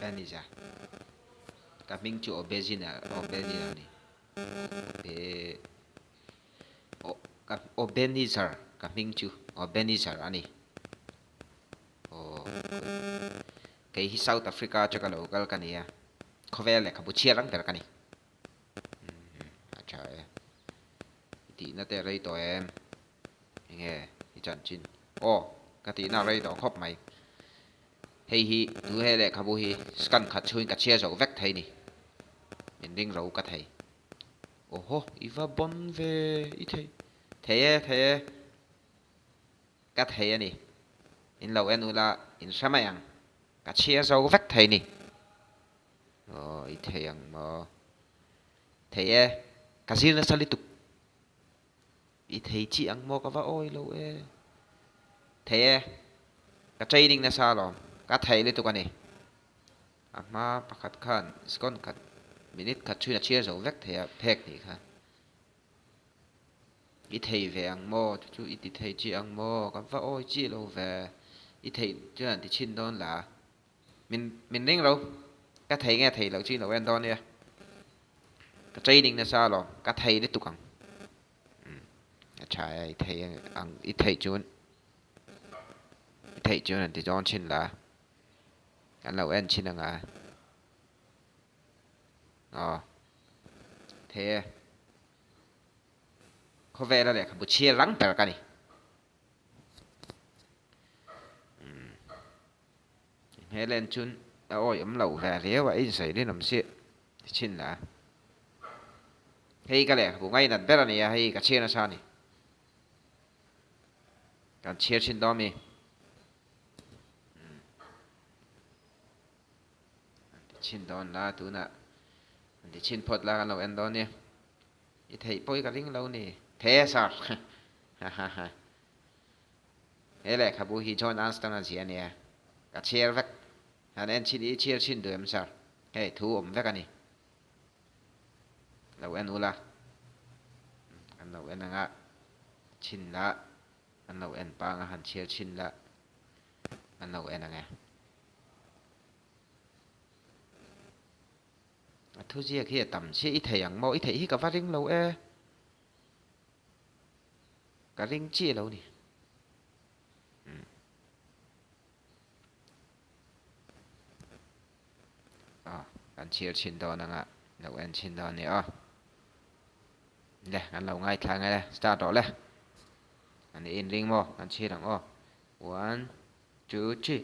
Obeniza. Ka hming chu Obezina Obeniza a ni. Obe O ka Obenizar ka hming chu Obenizar a ni. Aw good. Kei hi South Africa atanga lo kal ka ni a, khawvel lehkhabu chhiar ang ber ka ni. Umm a tha e. I tihna te a rei tawh em? Enge i chanchin? Aw ka tihna a rei tawh khawp mai. Hei hi tu he lehkhabu hi scan khat chhuin ka chhiar zo vek thei ni. Min ring ro ka thei. Awhaw i va bawn ve i thei. Thei e thei e. Ka thei a ni. In lo en ula in hre mai ang. Ka chhiar zo vek thei ni. Aw i thei ang maw? Thei e. Ka zir nasa lutuk. I thei chi ang maw ka va awi lo e. Thei e. Ka training nasa alawm. Ka thei lutuk a ni. A hma pakhat khan second khat minute khat chhuin a chhiar zo vek thei a phek nih kha. I thei ve ang maw? Chu chu i ti thei chi ang maw? Kan va awi chi lo ve. I theih chuan ti chhin dawn la. Min min ring lo. Ka thei nge thei loh chi lo en dawn nia. Ka training nasa alawm. Ka thei lutuk ang. Umm a tha e i thei ang i theih chuan i theih chuan an ti dawn chhin la. Kan lo en chhin anga. Aw thei e. Khawvela lehkhabu chhiar rang ber ka ni. Umm hmel en chun a awi awm loh ve riau a insawi rinawm si ti chhin la. Hei ka lehkhabu ngainat ber a ni a, hei ka chhiar nasa a ni. Kan chhiar chhin dawn mi. An ti chhin dawn la tunah an ti chhin phawt la kan lo en dawn nia. I theih pawh i ka ring lo ni. Thei e sir. Ha ha ha. He lehkhabu hi John Armstrong a ziah a nia. Ka chhiar vek. Han en chhin i chhiar chhin duh em sir? Hei thu awm vek a ni. Lo en ula. Kan lo en anga chhin la. Kan lo en pang a han chhiar chhin la. Kan lo en ang e. A thuziak hi a tam chiah i thei ang maw? I theih hi ka va ring lo e. Ka ring chiah lo ni. Umm. Aw, kan chhiar chhin dawn anga lo en chhin dawn ni aw. Le, kan lo ngaithla nge le, start rawh le. An in ring maw? Kan chhiar ang aw. One, two, three.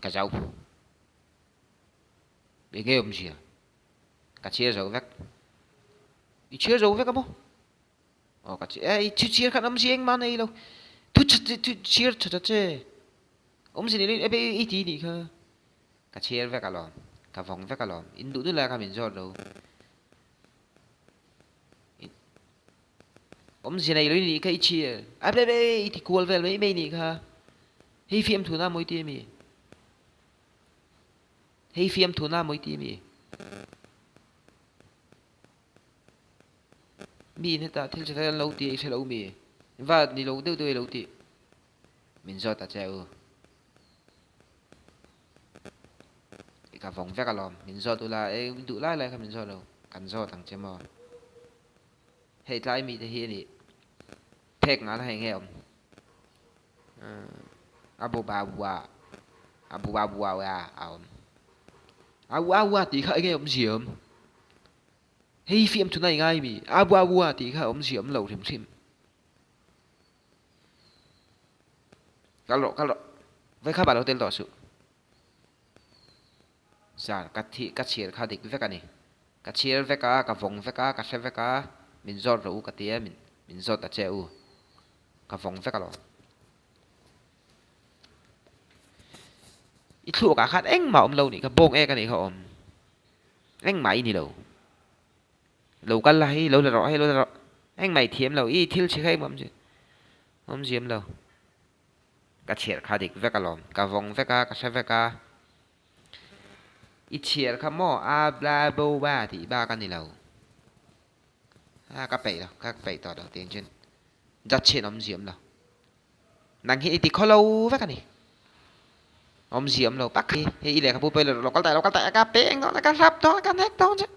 Ka zo. Eng nge awmzia? Ka chhiar zo vek. I chhiar zo vek a maw? Aw ka chhiar, eh i thu chhiar khan awmzia engmah nei lo. Thu chhiar tha ta che. Awmzia nei lo i ti nih kha. Ka chhiar vek alawm, ka vawng vek alawm, in duh duh lai kha min zawt lo. Awmzia nei lo i nih kha i chhiar, a ble ble i ti kual vel mai mai nih kha. Hei fiamthu na mawi ti a mi? Hei fiamthu na mawi ti a mi? Mi in hetah thil chhe an lo ti a i hre lo mi? Va ni lo deuh deuh i lo ti. Min zawt a che u. I ka vawng vek alawm, min zawt ula e duh lai lai kha min zawt lo, kan zawt ang che maw. Hei tlai mite hi a nih phek ngana hei nge awm. A bu ba bua a bu ba bua a awm. A u a ua tih kha enge awm ziam. Hei fiamthu na i ngai mi a bu a ua tih kha awm ziam lo hrim hrim. Kal rawh kal rawh vai kha lo tel tawh suh zar ka thi ka chhiar kha dik vek a ni ka chhiar vek a ka vawng vek a ka hre vek a min zawt rawh u ka ti a min min zawt ta che u ka vawng vek alawm i thluak ah khan engmah awm lo nih kha bawng ek a nih kha awm engmah i ni lo. Lo kal la hei lo la rawh hei lo la rawh engmah i thiam lo i thil chhe kha engmah awm zia awm ziam lo ka chhiar kha dik vek alawm ka vawng vek a ka hre vek a. I chhiar kha maw a bla bo ba tih bak a ni lo. A ka peih lo, ka peih tawh lo tih chuan judge hian awmzia awm lo. Nang hi i ti khaw lo vek a ni. Awmzia awm lo pak hi. Hei i lehkhabu pawh i lo kal ta lo kal ta ka peng dawn a ka hlap dawn a ka hnek dawn che.